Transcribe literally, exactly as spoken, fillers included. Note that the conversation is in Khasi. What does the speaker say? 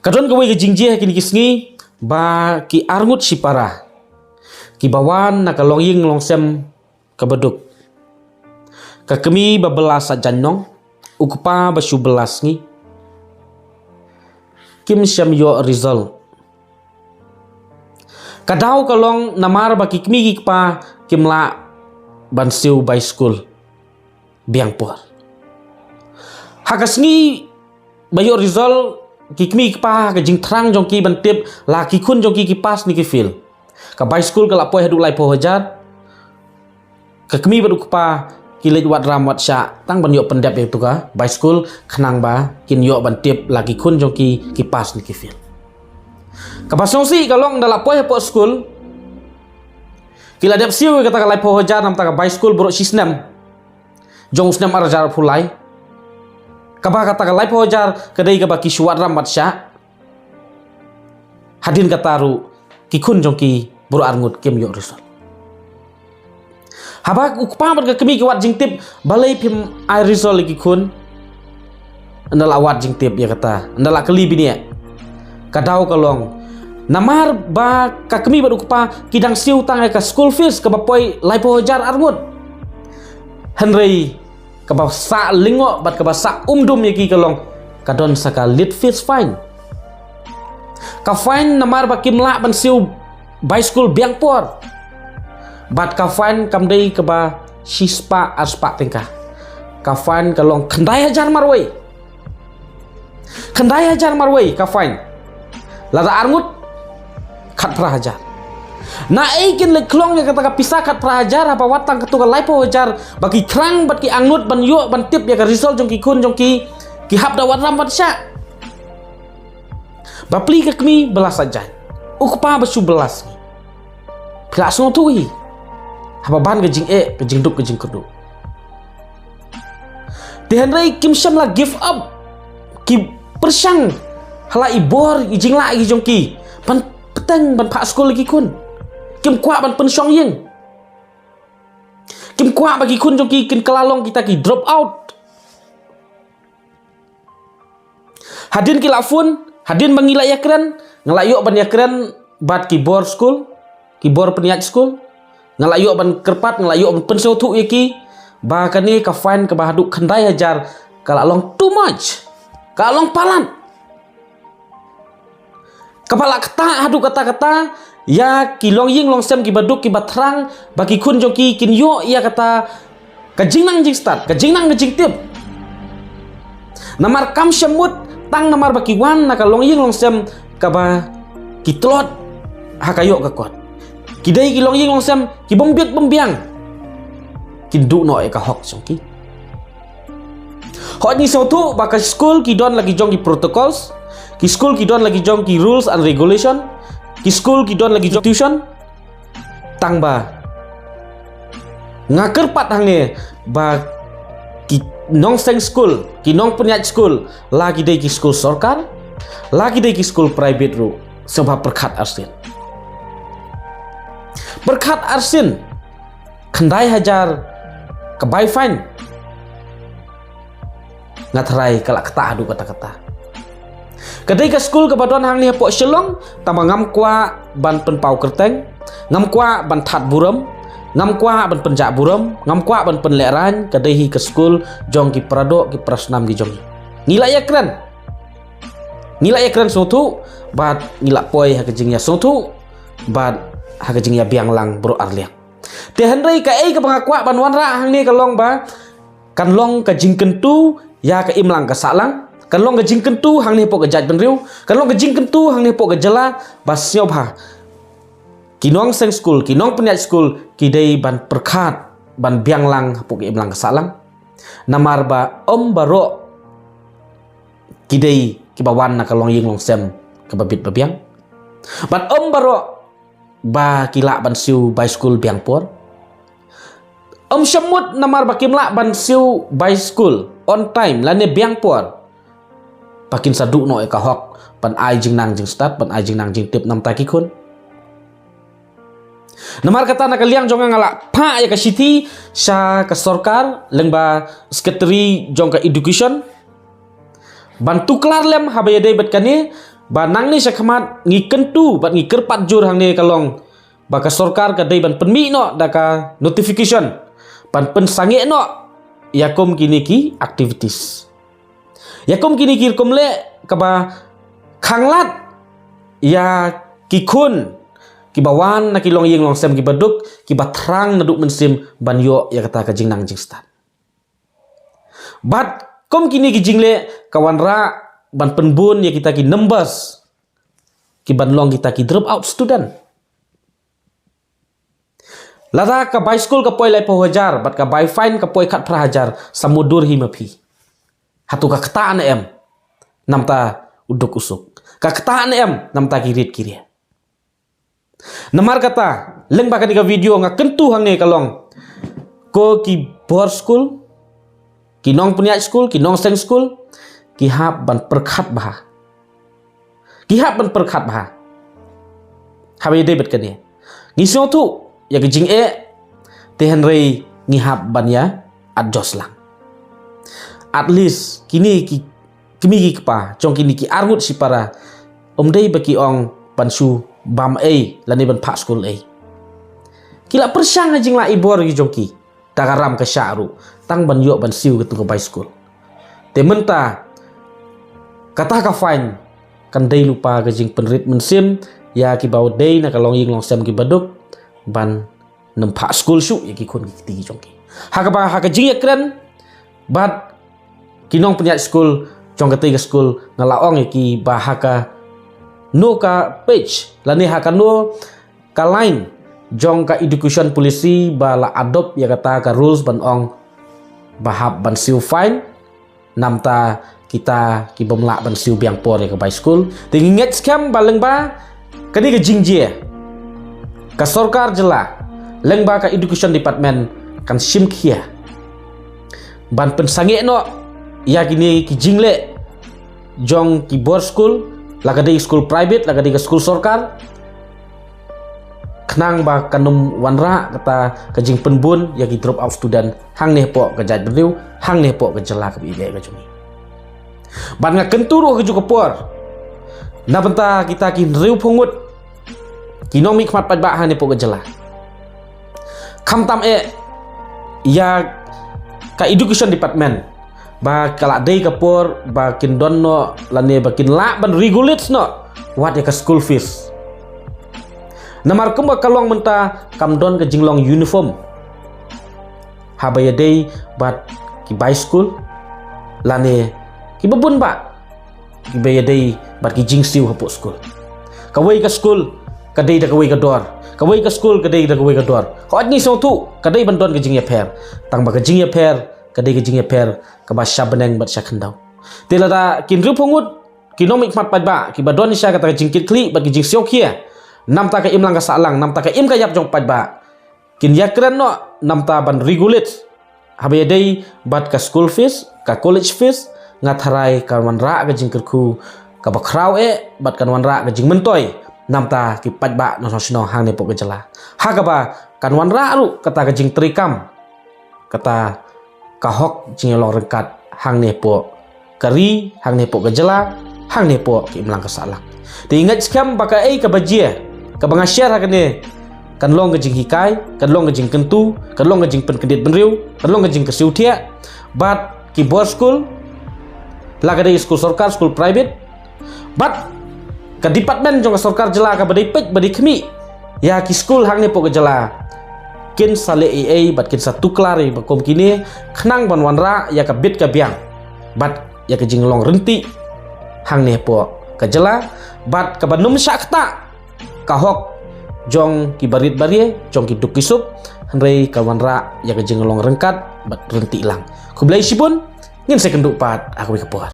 Ka don kawei ka jingjia ha kine ki sngi ba ki arngut shipara kiba wan na ka longïing longsem kaba duk. Ka kmie ba bylla saitjaiñ nong, u kpa ba shu bylla sngi, kim shym ïoh result. Ka daw ka long namar ba ki kmie ki kpa kim lah ban siew bai skul biang por. Ha ka sngi ba ïoh result, ki kmie ki kpa ha ka jingthrang jong ki ban tip la ki khun jong ki ki pass ne ki fail, ka bai skul ka la poi haduh laiphew hajar. Ka kmie bad u kpa ki leit wad ram wad shah tang ban ïoh pyndep ïa katu ka bai skul, khnang ba kin ïoh ban tip la ki khun jong ki ki pass ne ki fail. Kaba sngewsih ka long, ynda la poi hapoh skul, ki la dep siew ïa kata ka laiphew hajar namar ka bai skul baroh shi snem jong u snem ar hajar arphew lai. Kaba kata ka laiphew hajar ka dei kaba ki shu wad ram wad shah. Hadien kata ruh ki khun jong ki baroh arngut kim ïoh result. Haba u kpa bad ka kmie ki wad jingtip, balei phim ai result ïa ki khun? Ynda la wad jingtip ïa kata, ynda la kylli bniah, ka daw ka long namar ba ka kmie bad u kpa ki dang siew tang ïa ka school fees kaba poi laiphew hajar arngut. Hynrei kaba sah lyngngoh bad kaba sah umdum ïa ki ka long, ka don sa ka late fees fine. Ka fine namar ba kim lah ban siew bai skul biang por. Bad ka fine kam dei kaba shispah arspah tyngka. Ka fine ka long khyndai hajar marwei. Khyndai hajar marwei ka fine. Lada arngut, khatphra hajar. Na ei kin leit khlong ïa kata ka pisa khatphra hajar haba wad tang katu ka laiphew hajar ba ki thrang bad ki angnud ban ïoh ban tip ïa ka result jong ki khun jong ki, ki hap da wad ram wad shah. Bapli ka kmie bylla saitjaiñ, u kpa ba shu bylla sngi. Phi la sngewthuh hi haba ban ka jingeh, ka jingduk, ka jingkyrduh. Te hynrei kim shym la give up. Ki pyrshang ha la i bor i jinglah i jong ki ban bteng, ban phah skul ïa ki khun. Kim kwah ban pynshong ïing. Kim kwah ba ki khun jong ki kin kylla long kita ki drop out. Hadien ki la phone, hadien ba ngi la ïakren, nga la ïoh ban ïakren bad ki bor skul, ki bor pynïaid skul. Nga la ïoh ban kyrpad, nga la ïoh ban pynsngewthuh ïa ki ba kane ka fine kaba haduh khyndai hajar ka la long too much. Ka la long palat. Kaba la ktah haduh katta katta ïa ki longïing longsem kiba duk, kiba thrang ba ki khun jong ki kin ïoh ïa kata ka jingnang jingstad, ka jingnang ka jingtip. Namar kam shym mut tang namar ba ki wan na ka longïing longsem kaba ki tlot ha ka ïoh ka kot. Ki dei ki longïing longsem ki bym biang, bym biang, kin duh noh ïa ka hok jong ki. Hooid, ngi sngewthuh ba ka skul ki don la ki jong ki protocols, ki skul ki don la ki jong ki rules and regulation, ki skul ki don la ki jong tuition. Tang ba nga kyrpad hangne ba ki nongseng skul, ki nongpynïaid skul, la ki dei ki skul sorkar, la ki dei ki skul private ruh, sngewbha pyrkhat arsien. Pyrkhat arsien. Khyndai hajar ka bai fine. Nga tharai ka la ktah haduh katta katta. Ka dei ka skul kaba don hangne hapoh Shillong, tang ba ngam kwah ban pynpaw kyrteng, ngam kwah ban thad burom, ngam kwah ban pynjah burom, ngam kwah ban pynlehraiñ, ka dei hi ka skul jong ki paradoh, ki parasnam ki jong ngi. Ngi la ïakren. Ngi la ïakren sngewthuh bad ngi la poi ha ka jingïasngewthuh bad ha ka jingïabiang lang baroh arliang. Te hynrei kaei kaba nga kwah ban wanrah hangne ka long ba kan long ka jingkyntu ïa ka imlang ka sahlang, kan long ka jingkyntu hangne hapoh ka jaitbynriew, kan long ka jingkyntu hangne hapoh ka jylla, ba sngewbha ki nongseng skul, ki nongpynïaid skul ki dei ban pyrkhat ban biang lang hapoh ka imlang ka sahlang. Namar ba ym baroh ki dei kiba wan na ka longïing longsem kaba bit ba biang. Bad ym baroh ba ki lah ban siew bai skul biang por. Ym shym mut namar ba kim lah ban siew bai skul on time lane biang por ba kin sa duh noh ïa ka hok ban ai jingnang jingstad, ban ai jingnang jingtip na bynta ki khun. Namar kata na ka liang jong nga nga la phah ïa ka shithi sha ka sorkar lyngba secretary jong ka education ban tuklar lem haba ïadei bad kane, Ba nangne sha khmat ngi kyntu bad ngi kyrpad jur hangne ka long ba ka sorkar ka dei ban pynmih noh da ka notification ban pynsangeh noh ïa kum kine ki activities, ïa kum kine ki rukom leh kaba khanglad ïa ki khun kiba wan na ki longïing longsem kiba duk, kiba thrang naduh mynsiem ban ïoh ïa kata ka jingnang jingstad. Bad kum kine ki jingleh ka wanrah ban pynbun ïa kita ki numbers kiban long kita ki drop out student. Lada ka bai skul ka poi laiphew hajar bad ka bai fine ka poi khatphra hajar, sa mutdur hi ma phi? Hato ka ktah ne em namar u duk u suk? Ka ktah ne em namar ki rit ki ria? Namar kata, lyngba kane ka video nga kyntu hangne ka long, ko ki bor skul, ki nongpynïaid skul, ki nongseng skul, ki hap ban pyrkhat bha. Ki hap ban pyrkhat bha. Haba ïadei bad kane, ngi sngewthuh ïa ka jingeh, te hynrei ngi hap ban ïa adjust lang. At least kine ki kmie ki kpa jong kine ki arngut shipara, ym dei ba ki ong ban shu bam ei lane ban phah skul ei. Ki la pyrshang ha jinglah i bor ki jong ki da ka ram ka shah ruh, tang ban ïoh ban siew katu ka bai skul. Te mynta kata ka fine kan dei lypa ka jingpynrit mynsiem ïa kiba dei na ka longïing longsem kiba duk ban nym phah skul shuh ïa ki khun ki kti ki jong ki. Ha kaba ha ka jingïakren bad ki nongpynïaid skul jong katei ka skul, nga la ong ïa ki ba ha kano ka page lane ha kano ka line jong ka education policy ba la adopt ïa kata ka rules ban ong ba hap ban siew fine namar kita ki bym lah ban siew biang por ïa ka bai skul. Te ngi ngeit skhem ba lyngba kane ka jingjia, ka sorkar jylla lyngba ka education department kan shim khia ban pynsangeh noh ïa kine ki jingleh jong ki bor skul, la ka dei skul private, la ka dei ka skul sorkar, khnang ba kan nym wanrah kata ka jingpynbun ïa ki drop out student hangne hapoh ka jaitbynriew, hangne hapoh ka jylla kaba ïeit ka jong ngi. Bad nga kyntu ruh ha kajuh ka por na bynta kita ki hynriewphew ngut ki nongmihkhmat paidbah hangne hapoh ka jylla, khamtam eh ïa ka education department, ba ka la dei ka por ba kin don noh lane ba kin lah ban regulate noh wat ïa ka school fees. Namar kumba ka long mynta kam don ka jinglong uniform haba ïadei bad ki bai skul lane kiba bun bah kiba ïadei bad ki jingsiew hapoh skul. Kawei ka skul ka dei da kawei ka dor, kawei ka skul ka dei da kawei ka dor. Hooid, ngi sngewthuh ka dei ban don ka jingïapher, tang ba ka jingïapher ka dei ka jingïapher kaba sha bneng bad sha khyndew. Te lada ki hynriewphew ngut ki nongmihkhmat paidbah kiba don sha kata ka jingkitkhlieh bad ka jingsiewkhia namar ka imlang ka sahlang, namar ka im ka ïap jong paidbah, kin ïakren noh namar ban regulate haba ïadei bad ka school fees, ka college fees, nga tharai kan wanrah ka jingkyrkhu kaba khraw eh bad kan wanrah ka jingmyntoi namar ki paidbah na shnong shnong hangne hapoh ka jylla. Ha kaba kan wanrah ruh kata ka jingtreikam, kata ka hok jingïalong ryngkat hangne hapoh ka ri, hangne hapoh ka jylla, hangne hapoh ka imlang ka sahlang. Te ngi ngeit skhem ba kaei kaba jia, kaba nga share ha kane, kan long ka jinghikai, kan long ka jingkyntu, kan long ka jingpynkyndit bynriew, kan long ka jingkyrsiew thiah bad ki bor skul, la ka dei skul sorkar, skul private, bad ka department jong ka sorkar jylla kaba dei peit ba dei khmih ïa ki skul hangne hapoh ka jylla, kin sa leh ei ei bad kin sa tuklar ïa ba kum kine khnang ban wanrah ïa ka bit ka biang bad ïa ka jinglong ryntih hangne hapoh ka jylla, bad kaba nym shah ktah ka hok jong ki barit barie, jong ki duk ki suk, hynrei ka wanrah ïa ka jinglong ryngkat bad ryntih lang. Khublei shibun, ngin sa ïakynduh pat ha kawei ka por.